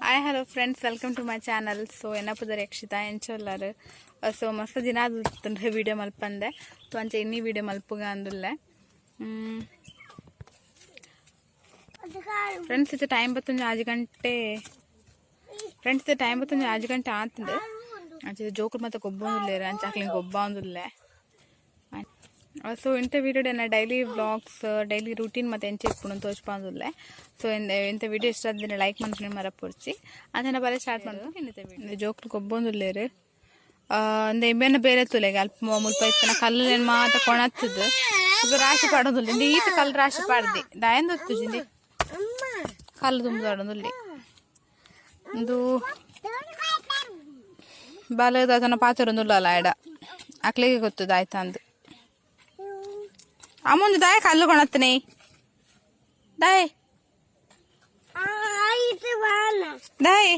Hi hello friends, welcome to my channel. So ಎನ್ನ ಪುದರ್ ಯಕ್ಷಿತಾ ಎಂಚೊಲ್ಲಾರು. ಸೊ ಮಸ್ತ್ ದಿನ ಆದಿತ್ತುಂಡು ವಿಡಿಯೋ ಮಲ್ಪಂದೆ. ಸೊ ಅಂಚೆ ಇನ್ನಿ ವಿಡಿಯೋ ಮಲ್ಪುಗ ಅಂದುಲ್ಲೆ. ಫ್ರೆಂಡ್ಸ್, ಇದು ಟೈಮ್ ಬತ್ತೊಂಜಿ 6 ಗಂಟೆ. ಫ್ರೆಂಡ್ಸ್, ಇದು ಟೈಮ್ ಬತ್ತೊಂಜಿ 6 ಗಂಟೆ ಆತಂದು. ಅಂಚೆ ಜೋಕುಲು ಮತ್ತೆ ಗೊಬ್ಬೊಂದುಲ್ಲೆರ್, ಅಂಚೆ ಅಕ್ಲೆನ್ ಗೊಬ್ಬಾಂದುಲ್ಲೆ. ಸೊ ಇಂಥ ವಿಡಿಯೋ ಎನ್ನ ಡೈಲಿ ವ್ಲಾಗ್ಸ್, ಡೈಲಿ ರೂಟೀನ್ ಮತ್ತೆ ಎಂಚ ಇಪ್ಪುಂಡು ತೋಜ್ಪಾಂದುಲ್ಲೆ. ಸೊ ಇಂಥ ವಿಡಿಯೋ ಇಷ್ಟ ಆದಿನ ಲೈಕ್ ಮನ್ಪುನ ಮರಪೊಡ್ಚಿ. ಅಂಚನೆ ಬಲೆ ಸ್ಟಾರ್ಟ್ ಮಾಡ್ದು. ಜೋಕುಲು ಗೊಬ್ಬೊಂದುಲ್ಲೆರ್. ಅಂದೆ ಇಂಬೆನ ಬೇರೆ ತುಲೆಗೆ ಅಲ್ಪ ಮುಲ್ಪ ಇತ್ತನ ಕಲ್ಲುಲೆನ್ ಮಾತ ಕೊಣತ್ತದು ಇದು ರಾಶಿ ಪಾಡೊಂದುಲ್ಲೆ. ಇಂದು ಈತ ಕಲ್ಲು ರಾಶಿ ಪಾಡ್ದಿ ದಾಯೆಂದ್ ಗೊತ್ತುಜಿ. ಕಲ್ಲು ತುಂಬುದಾಡೊಂದುಲ್ಲೆ. ಇಂದು ಬಾಲದ ಅದನ್ನ ಪಾತೆರೊಂದುಲ್ಲಲ್ಲ ಎಡ ಅಕ್ಲೆಗೆ ಗೊತ್ತದ ಆಯ್ತಾ ಅಂದು. ಅಮ್ಮೊಂದು ದಾಯ ಕಲ್ಲು ಕೊಣತ್ತನೆ ದಾಯೆ ದಾಯೆ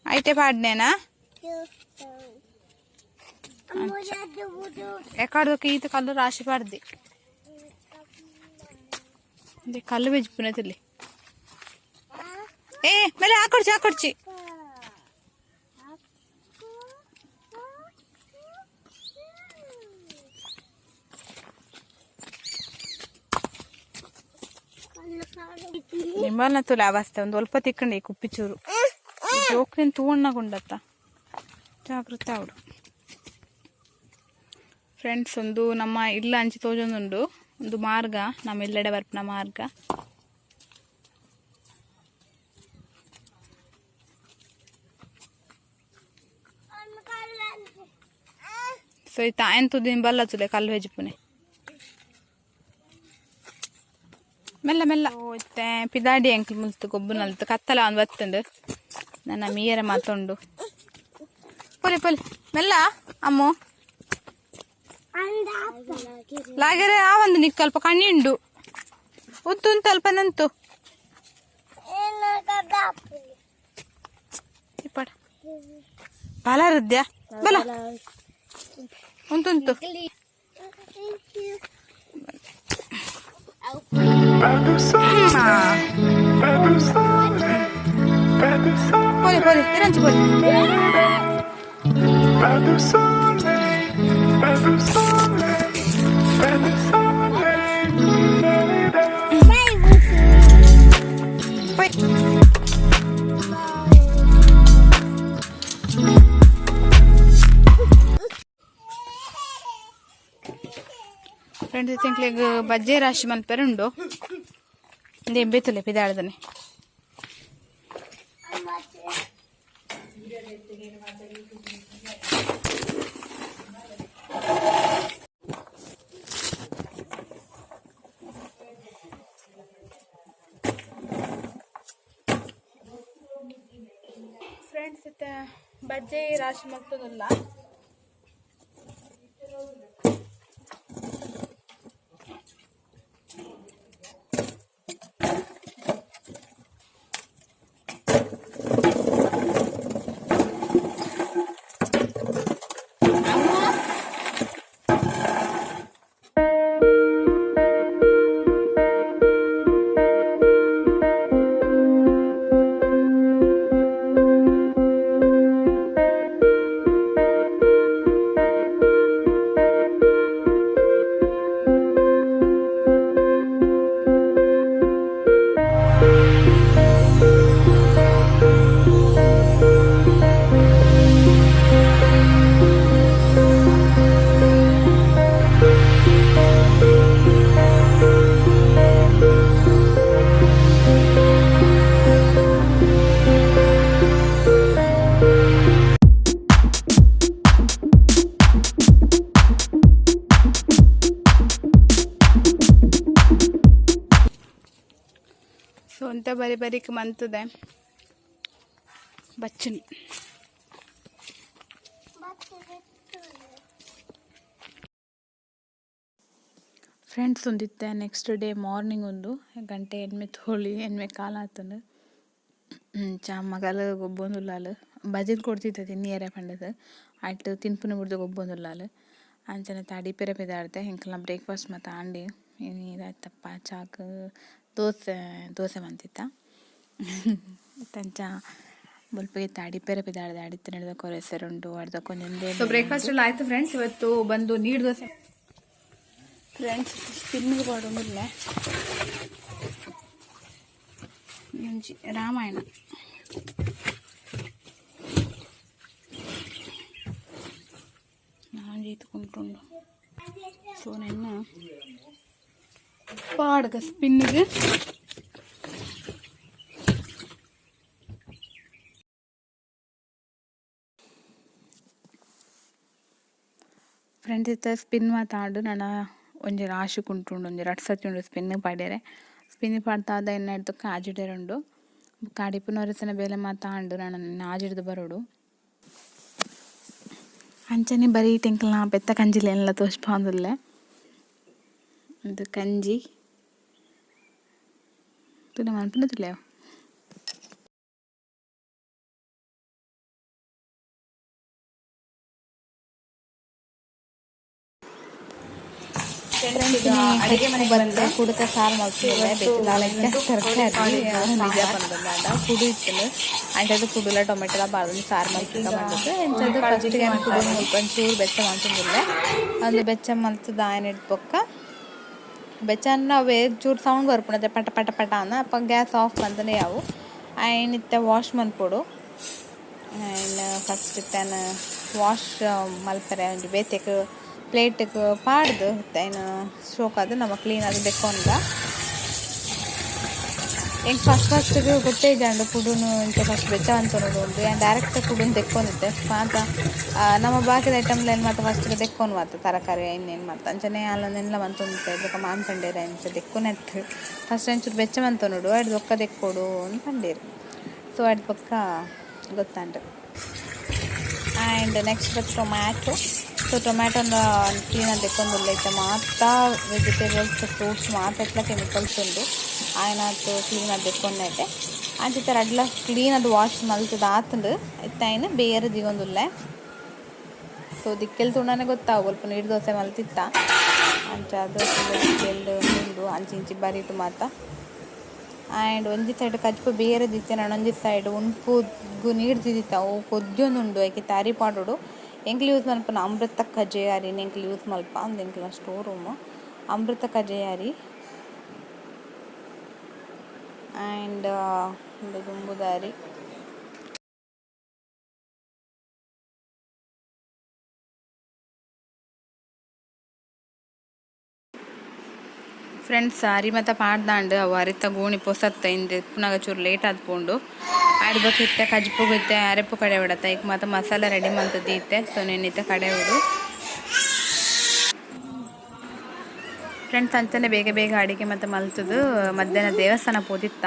ಐಟೆ ಪಾಡ್ನೇನಾ? ಎಕ್ಕಡದೊಕ್ಕ ಈತ ಕಲ್ಲು ರಾಶಿ ಪಾಡ್ದಿ. ಇಂದೆ ಕಲ್ಲು ಬೆಜ್ಪುನೆ ತುಲಿ. ಏ ಮೇಲೆ ಹಾಕೊಡ್ಚಿ ಹಾಕೊಡ್ಚಿ. ನಿಮ್ಮನ್ನ ತುಲೆ ಅವಸ್ಥೆ ಒಂದು ಅಲ್ಪ ತಿಕ್ಕಂಡಿ ಕುಪ್ಪಿಚೂರು. ಜೋಕ್ಲಿನ್ ತೂವಣ್ಣ ಗುಂಡತ್ತ ಜಾಗೃತ ಅವಡು. ಫ್ರೆಂಡ್ಸ್, ಒಂದು ನಮ್ಮ ಇಲ್ಲ ಅಂಚಿ ತೋಜೊಂದುಂಡು ಒಂದು ಮಾರ್ಗ, ನಮ್ಮ ಇಲ್ಲೆಡೆ ಬರ್ಪುನ ಮಾರ್ಗ. ಸೊ ಈ ತಾಯನ್ ತುದಿನ ಬಲ್ಲ ತುಲೆ ಕಲ್ಲು ಹೆಜ್ಪುನೆ ಮೆಲ್ಲ ಮೆಲ್ಲ. ಇತ್ತೆ ಪಿದಾಡಿ ಅಂಕಲ್ ಮುಲ್ತು ಗೊಬ್ಬು ನಲ್ತು. ಕತ್ತಲ ಒಂದು ಬತ್ತುಂಡು. ನನ್ನ ಮೀಯರ ಮಾತುಂಡು. ಪೊಲಿ ಪೊಲಿ ಮೆಲ್ಲ. ಅಮ್ಮು ಲಾಗೆರೆ ಆ ಒಂದು ನಿಕ್ಕಲ್ಪ ಕಣ್ಣಿಂಡು ಉಂತು ಉಂತು ಅಲ್ಪ ನಂತು ಇಪ್ಪಡ ಬಲ ಹೃದಯ ಬಲ ಉಂಟುಂಟು. Pas de soleil, pas de soleil, pas de soleil, ಪೊಲಿ ಪೊಲಿ ಇರಂಚಿ ಪೊಲಿ. Pas de soleil, pas de soleil, pas de soleil. ಪೊಯ್. ಫ್ರೆಂಡ್ಸ್, ಎಂಕ್ಲೆಗ್ ಬಜ್ಜೆ ರಾಶಿ ಮಲ್ಪೆರೆ ಉಂಡು. ಇಂದು ಎಂಬೆತ್ತುಲೆ ಪಿದಾಡ್ದನೆ. ಫ್ರೆಂಡ್ಸ್, ಇತ್ತೆ ಬಜ್ಜೆ ರಾಶಿ ಮಲ್ತೊಂದುಲ್ಲ. ಸೊ ಅಂತ ಬರಿ ಬರಿಕ್ ಮಂತದೆ ಬಚ್ಚನಿ. ಫ್ರೆಂಡ್ಸ್, ಒಂದಿತ್ತೆ ನೆಕ್ಸ್ಟ್ ಡೇ ಮಾರ್ನಿಂಗ್ ಒಂದು ಗಂಟೆ ಎಣ್ಮೆ ತೋಳಿ ಎಣ್ಮೆ ಕಾಲ ಆತಂಡು. ಚಾ ಮಗಲ್ ಗೊಬ್ಬೊಂದುಲ್ಲಾಲ್. ಬಜಿಲ್ ಕೊಡ್ತಿದ್ದೆ ತಿನ್ನಿಯರೆ ಪಂಡದು ಅಟ್ ತಿನ್ಪುನ ಬುಡ್ದು ಗೊಬ್ಬೊಂದುಲ್ಲಾಲ್. ಅಂಚನೆ ತಡಿಪೆರೆ ಪಿದಾಡ್ದೆ. ಎಂಕಲ್ನ ಬ್ರೇಕ್ಫಾಸ್ಟ್ ಮತ್ತು ಆಂಡಿ. ಇನಿ ದಾತ್ತಪ್ಪ, ಚಾಕ್ ದೋಸೆ, ದೋಸೆ ಮಂತಿತ್ತ. ಅಂಚ ಬೊಲ್ಪುಗೆ ಅಡಿಪೆರೆ ಪಿದಾಡ್ದ್ ಅಡಿತ್ ಕೊರೆಸೆರುಂಡು ಅರ್ಧಕ್ಕೊಂಜೊಂದೇ. ಸೊ ಬ್ರೇಕ್ಫಾಸ್ಟ್ ಎಲ್ಲ ಆಯ್ತು ಫ್ರೆಂಡ್ಸ್. ಇವತ್ತು ಬಂದು ನೀರು ದೋಸೆ ಫ್ರೆಂಡ್ಸ್. ಸ್ಪಿನ್ಗೆ ಪಾಡೊಂದಿಲ್ಲ ಒಂಜಿ ರಾಮಾಯಣ. ನಾನೊಂಜಿ ಕುಂಟುಂಡು. ಸೊ ನೆನ್ನ ಪಾಡ್ಗ ಸ್ಪಿನ್ಗೆ. ಫ್ರೆಂಡ್ಸ್, ಇತ್ತೆ ಸ್ಪಿನ್ ಮಾತಾಡು ನನ ಒಂಜಿ ರಾಶಿ ಕುಂಟುಂಡು. ಒಂಜಿ ರಡ್ಡ್ ಸರ್ತಿ ಉಂಡು ಸ್ಪಿನ್ ಪಾಡ್ಯರೆ. ಸ್ಪಿನ್ ಪಾಡ್ದಾದ ಎನ್ನ ಬೊಕ್ಕ ಆಜಿಡೆರುಂಡು. ಬೊಕ್ಕ ಅಡಿಪುನ ಬೇಲೆ ಮಾತ ಆಂಡ್. ನನ ಆಜಿಡ್ದ್ ಬರೊಡು. ಅಂಚನೆ ಬರೀಟ್ ಎಂಕಲ್ನ ಪೆತ್ತ ಕಂಜಿಲೆನ್ಲ ತೋಜ್ಪಾವೊಂದುಲ್ಲೆ. ಉಂದು ಕಂಜಿ ತೂಲೆ ಮನ್ಪುನ ತೂಲೆ. ಅಡಿಗೆ ಮನೆಗೆ ಬಂದೆ. ಕುಡುತ ಸಾರು ಮಲ್ಪುವೆ. ಬೇತೆ ದಾಲ ತರಕಾರಿ ನಿಜ ಪಂಡೊಂದಾಂಡ ಕುಡು ಇತ್ತುಂಡು. ಅಂಚದ ಕುಡುಲ ಟೊಮೆಟೊಲ ಪಾಡ್ದ್ ಸಾರು ಮಲ್ಪುಗ ಮಂತುದು. ಅಂಚದ ಫಸ್ಟ್ ಯಾನ್ ಕುಡು ಮುಲ್ಪ ಒಂಚೂರು ಬೆಚ್ಚ ಮಲ್ತೊಂದುಲ್ಲೆ. ಅಂದು ಬೆಚ್ಚ ಮಲ್ತುದು ಆಯಿನೆಡ್ ಬೊಕ್ಕ ಬೆಚ್ಚ ಆಂಡ ಅವೇ ಚೂರು ಸೌಂಡ್ ಬರ್ಪುಂಡು ಪಟ ಪಟ ಪಟ ಅಂದ್. ಅಪಗ ಗ್ಯಾಸ್ ಆಫ್ ಮಲ್ತ್ಂಡ ಯಾವು. ಐನ್ ಇತ್ತೆ ವಾಶ್ ಮನ್ಪೊಡು. ಐನ್ ಫಸ್ಟ್ ಇತ್ತೆ ಯಾನ್ ವಾಶ್ ಮಲ್ಪೆರೆ ಒಂಜಿ ಬೇತೆಗ್ ಪ್ಲೇಟ್ಗ್ ಪಾಡ್ದ್ ಐನ್ ಶೋಕಾದ್ ನಮ ಕ್ಲೀನ್ ಆದ್ ದೆಕ್ಕೊಂದ. ಎಂಕ್ ಫಸ್ಟ್ ಫಸ್ಟ್ಗ್ ಗೊತ್ತೇ ಇಜ್ಜಾಂಡ್ ಕುಡುನು ಇಂಚ ಫಸ್ಟ್ ಬೆಚ್ಚ ಮನ್ತೊನೊಡು ಇಂದ್. ಯಾನ್ ಡೈರೆಕ್ಟ್ ಕುಡುನು ದೆಕ್ಕೊಂದಿತ್ತೆ. ಮಾತ ನಮ ಬಾಕಿದ ಐಟಮ್ಲೆನ್ ಮಾತ ಫಸ್ಟ್ಗ್ ದೆಕ್ಕೊನುವ ಅತ್ತ, ತರಕಾರಿ ಐನ್ ಐನ್ ಮಾತ. ಅಂಚನೆ ಯಾನ್ಲ ನೆನ್ಲ ಮಂತೊಂದಿತ್ತೆ. ಬೊಕ ಮಾಮಿ ಪಂಡೆರ್ ಅಂಚ ದೆಕ್ಕುನತ್ ಫಸ್ಟ್ ಒಂಚೂರು ಬೆಚ್ಚ ಮನ್ತೊನೊಡು, ಐಡ್ದ್ ಬೊಕ್ಕ ದೆಕ್ಕೊಡು ಅಂದ್ ಪಂಡೆರ್. ಸೊ ಐಡ್ದ್ ಬೊಕ್ಕ ಗೊತ್ತಾಂಡ್. ಆ್ಯಂಡ್ ನೆಕ್ಸ್ಟ್ ಬತ್ತ್ ಟೊಮ್ಯಾಟೊ. ಸೊ ಟೊಮ್ಯಾಟೊನ್ ಕ್ಲೀನ್ ಆದ್ ದೆಕ್ಕೊಂದುಲ್ಲೆ. ಇತ್ತೆ ಮಾತ ವೆಜಿಟೇಬಲ್ಸ್, ಫ್ರೂಟ್ಸ್ ಮಾತೆಟ್ಲ ಕೆಮಿಕಲ್ಸ್ ಉಂಡು. ಆಯಿನಾತ್ ಕ್ಲೀನ್ ಆದ್ ದೆಕ್ಕೊನೆತೆ. ಅಂಚ ಇತ್ತೆ ರಡ್ಡ್ಲ ಕ್ಲೀನ್ ಆದ್ ವಾಶ್ ಮಲ್ತ್‌ದ್ ಆತ್ಂಡ್. ಇತ್ತೆ ಐನ್ ಬೇಯರೆ ದೀವೊಂದುಲ್ಲೆ. ಸೊ ದಿಕ್ಕೆಲ್ ತೂಂಡನೆ ಗೊತ್ತಾವು. ಒಲ್ಪ ನೀರ್ ದೋಸೆ ಮಲ್ತಿತ್ತ. ಅಂಚಾದ್ ದಿಕ್ಕೆಲ್ಡ್ ಉಂಡು ಅಂಚಿ ಇಂಚಿ ಬರಿಟ್ ಮಾತ. ಆ್ಯಂಡ್ ಒಂಜಿ ಸೈಡ್ ಕಜ್ಪು ಬೇಯರೆ ದೀತೆ. ನನೊಂಜಿ ಸೈಡ್ ಉನ್ಪುಗು ನೀರ್ ದೀದಿತ್ತ. ಅವು ಕೊದ್ಯೊಂದುಂಡು. ಐಕ್ ಇತ್ತೆ ಅರಿ ಪಾಡೊಡು. ಎಂಕ್ಲು ಯೂಸ್ ಮನ್ಪುನ ಅಮೃತ ಕಜೆ ಅರಿನ್ ಎಂಕ್ಲು ಯೂಸ್ ಮಲ್ಪ. ಉಂದು ಎಂಕ್ಲೆನ store room Amrita Kaje aari. And ಉಂದು ದುಂಬುದ ಅರಿ. ಫ್ರೆಂಡ್ಸ್, ಅರಿ ಮಾತ ಪಾಡ್ದಾಂಡ್. ಅವು ಅರಿತ ಗೋಣಿ ಪೊಸತ್ತ ಇಂದ್ ಇಪ್ಪುನಗ ಚೂರು ಲೇಟ್ ಆದ್ ಪೋಂಡು. ಆಯ್ಡ್ ಬೊಕ ಇತ್ತೆ ಕಜ್ಪುಗು ಇತ್ತೆ ಅರೆಪು ಕಡೆವೊಡತ್ತ. ಐಕ್ ಮಾತ ಮಸಾಲೆ ರೆಡಿ ಮಲ್ತ್ ದೀತೆ. ಸೊ ನೆನ್ ಇತ್ತೆ ಕಡೆವೊಡು ಫ್ರೆಂಡ್ಸ್. ಅಂಚನೆ ಬೇಗ ಬೇಗ ಅಡಿಗೆ ಮಾತ ಮಲ್ತುದು ಮಧ್ಯಾಹ್ನ ದೇವಸ್ಥಾನ ಪೋದಿತ್ತ.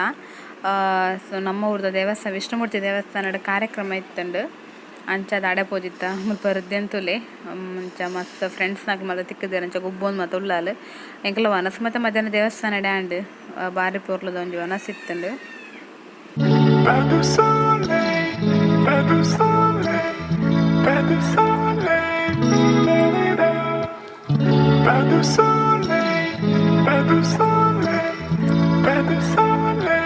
ಸೊ ನಮ್ಮ ಊರ್ದ ದೇವಸ್ಥಾನ, ವಿಷ್ಣುಮೂರ್ತಿ ದೇವಸ್ಥಾನಡ್ ಕಾರ್ಯಕ್ರಮ ಇತ್ತುಂಡು. ಅಂಚಾದ್ ಅಡೆ ಪೋದಿತ್ತ. ಮುಲ್ಪ ರುದ್ಯಂತುಲೆ ಅಂಚ ಮಸ್ತ್ ಫ್ರೆಂಡ್ಸ್ ನಕುಲು ಮಾತ ತಿಕ್ಕುದೆರ್. ಅಂಚ ಗೊಬ್ಬೊಂದು ಮಾತ ಉಲ್ಲಾಲ್. ಎಂಕಲ್ನ ವನಸ್ ಮಾತ ಮಧ್ಯಾಹ್ನ ದೇವಸ್ಥಾನಡೆ ಆಂಡ್. ಬಾರಿ ಪೊರ್ಲುದ ಒಂಜಿ ವನಸ್ ಇತ್ತುಂಡು. Pas de soleil, pas de soleil, pas de soleil, pas de soleil, pas de soleil, pas de soleil.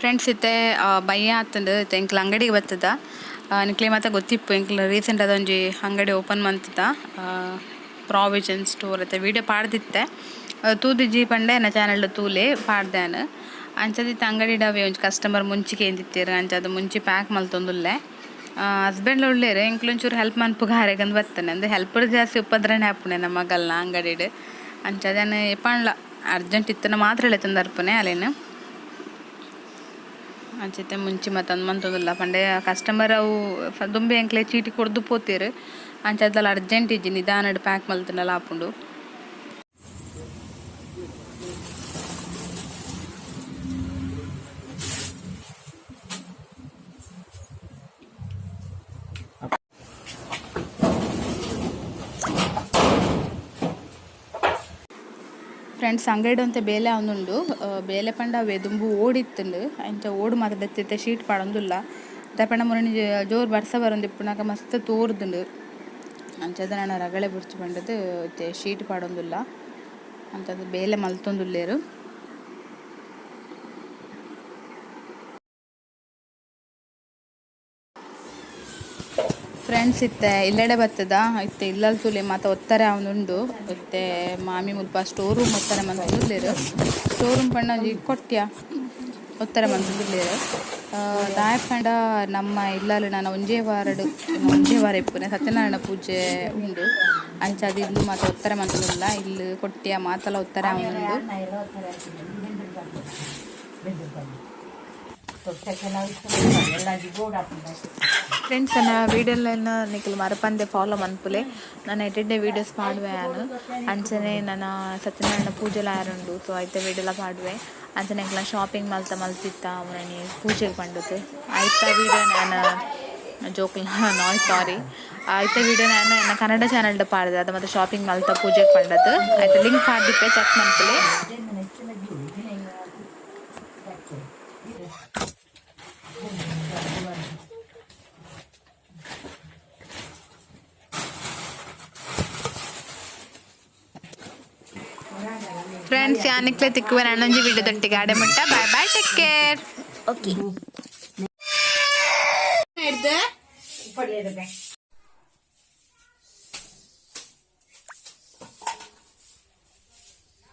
Friends, ಇತ್ತೆ ಬಯ್ಯ ಆತುಂಡು. ಇತ್ತೆ ಎಂಕ್ಲ ಅಂಗಡಿಗೆ ಬತ್ತದ. ನಿಕ್ಲೆ ಮಾತ ಗೊತ್ತಿಪ್ಪು, ಎಂಕ್ಲ ರೀಸೆಂಟ್ ಆದ್ ಒಂಜಿ ಅಂಗಡಿ ಓಪನ್ ಮಂತುದ, ಪ್ರಾವಿಷನ್ ಸ್ಟೋರ್. ಇತ್ತೆ ವೀಡಿಯೋ ಪಾಡ್ದಿತ್ತೆ. ತೂದಿಜ್ಜಿ ಪಂಡ ಎನ್ನ ಚಾನಲ್ ತೂಲೆ, ಪಾಡ್ದೆ. ಅಂಚಾದ್ ಇತ್ತೆ ಅಂಗಡಿಡ್ ಅವೇ ಒಂಜಿ ಕಸ್ಟಮರ್ ಮುಂಚಿ ಕೇಂದಿತ್ತೆರ್. ಅಂಚಾದ್ ಮುಂಚಿ ಪ್ಯಾಕ್ ಮಲ್ತೊಂದುಲ್ಲೆ. ಹಸ್ಬೆಂಡ್ ಉಳ್ಳೇರು ಎಂಕ್ಲೊಂಚೂರು ಹೆಲ್ಪ್ ಮನ್ಪುಗ ಆರೆಗಂದು ಬತ್ತಾನೆ. ಅಂದ್ ಹೆಲ್ಪರ್ ಜಾಸ್ತಿ ಉಪದ್ರನೆ ಆಪುಣೆ ನಮ್ಮ ಮಗಲ್ನ ಅಂಗಡಿಡ್. ಅಂಚ ಅದನ್ನು ಪಂಡ್ಲ ಅರ್ಜೆಂಟ್ ಇತ್ತನ ಮಾತ್ರ ಲೆತ್ತೊಂದು ಅಲೆನ್. ಅಂಚತೆ ಮುಂಚಿ ಮತ್ತೊಂದು ಮಂತೊಂದುಲ್ಲ ಪಂಡೆ ಕಸ್ಟಮರ್ ಅವು ದುಂಬೆ ಎಂಕ್ಲೆ ಚೀಟಿ ಕೊರ್ದು ಪೋತೆರ್. ಅಂಚ ಅದಲ್ಲ ಅರ್ಜೆಂಟ್ ಇಜ್ಜಿ, ನಿಧಾನಡ್ ಪ್ಯಾಕ್ ಮಲ್ತುಂಡಲ ಆಪುಂಡು. ಫ್ರೆಂಡ್ಸ್, ಅಂಗಡಿ ಒಂತೆ ಬೇಲೆ ಆವೊಂದುಂಡು. ಬೇಲೆ ಪಂಡ ಅವೇ ದುಂಬು ಓಡಿತ್ತುಂಡು. ಅಂಚ ಓಡು ಮಾತ ದೆತ್ತಿತ್ತೆ ಶೀಟ್ ಪಾಡೊಂದುಲ್ಲ. ದಾಯೆ ಪಂಡ ಮುರಣಿ ಜೋರು ಬರ್ಸ ಬರೊಂದಿಪ್ಪುನಗ ಮಸ್ತ್ ತೋರ್ದುಂಡು. ಅಂಚಾದ್ ನನ ರಗಳೆ ಬೊರ್ಚಿ ಪಂಡುದು ಇತ್ತೆ ಶೀಟ್ ಪಾಡೊಂದುಲ್ಲ. ಅಂಚಾದ್ ಬೇಲೆ ಮಲ್ತೊಂದುಲ್ಲೆರ್. ಫ್ರೆಂಡ್ಸ್, ಇತ್ತೆ ಇಲ್ಲಡೆ ಬತ್ತದ. ಇತ್ತೆ ಇಲ್ಲಲ್ ತೂಲೆ ಮಾತ ಒತ್ತರೆ ಆವೊಂದುಂಡು. ಇತ್ತೆ ಮಾಮಿ ಮುಲ್ಪ ಸ್ಟೋರ್ ರೂಮ್ ಒತ್ತರೆ ಮಂತೊಂದುಲ್ಲೆರ್. ಸ್ಟೋರ್ ರೂಮ್ ಪಂಡ ಒಂಜಿ ಕೊಟ್ಯ ಒತ್ತರೆ ಮಂತೊಂದುಲ್ಲೆರ್. ದಾಯೆ ಪಂಡ ನಮ್ಮ ಇಲ್ಲಲ್ ನನ ಒಂಜೇ ವಾರಡ್, ಒಂಜೇ ವಾರ ಇಪ್ಪುನೆ ಸತ್ಯನಾರಾಯಣ ಪೂಜೆ ಉಂಡು. ಅಂಚಾದ್ ಇಲ್ಲ್ ಮಾತ ಒತ್ತರೆ ಮಂತೊಂದುಲ್ಲ. ಇಲ್ಲ್ ಕೊಟ್ಯ ಮಾತಲ ಒತ್ತರೆ ಆವೊಂದುಂಡು. ಫ್ರೆಂಡ್ಸ್, ನನ್ನ ವೀಡಿಯೋಲೆನ ನಿಕುಲು ಮರಪಂದೆ ಫಾಲೋ ಮನ್ಪುಲೆ. ನಾನು ಎಡ್ಡೆಡ್ಡೆ ವೀಡಿಯೋಸ್ ಪಾಡುವೆ ಯಾನ್. ಅಂಚನೆ ನನ್ನ ಸತ್ಯನಾರಾಯಣ ಪೂಜೆಲ ಆರುಂಡು, ಸೊ ಐತ ವೀಡಿಯೋಲ ಪಾಡುವೆ. ಅಂಚನೆ ಎಂಕ್ಲ ಶಾಪಿಂಗ್ ಮಲ್ತ ಮಲ್ತಿತ್ತ ಅವನಿ ಪೂಜೆಗೆ ಪಂಡುದು ಐತ ವೀಡಿಯೋ ನಾನು ಜೋಕುಲ್ನ ನಾಯ್ಸ್, ಸಾರಿ. ಐತ ವೀಡಿಯೋ ನಾನು ಎನ್ನ ಕನ್ನಡ ಚಾನಲ್ಡ್ ಪಾಡ್ದೆ. ಅದು ಮತ್ತೆ ಶಾಪಿಂಗ್ ಮಲ್ತ ಪೂಜೆಗೆ ಪಂಡದು ಐತ ಲಿಂಕ್ ಪಾಡ್ದಿಪ್ಪೆ, ಚೆಕ್ ಮನ್ಪುಲೆ. ಫ್ರೆಂಡ್ಸ್, ಯಾನಿಕ್ಲೆ ತಿಕ್ಕುವೆ ನಾನೊಂಜಿ ವಿಡಿಯೋ ದೊಟ್ಟಿಗೆ. ಆಡೆ ಮುಟ್ಟ bye bye, take care. Okay.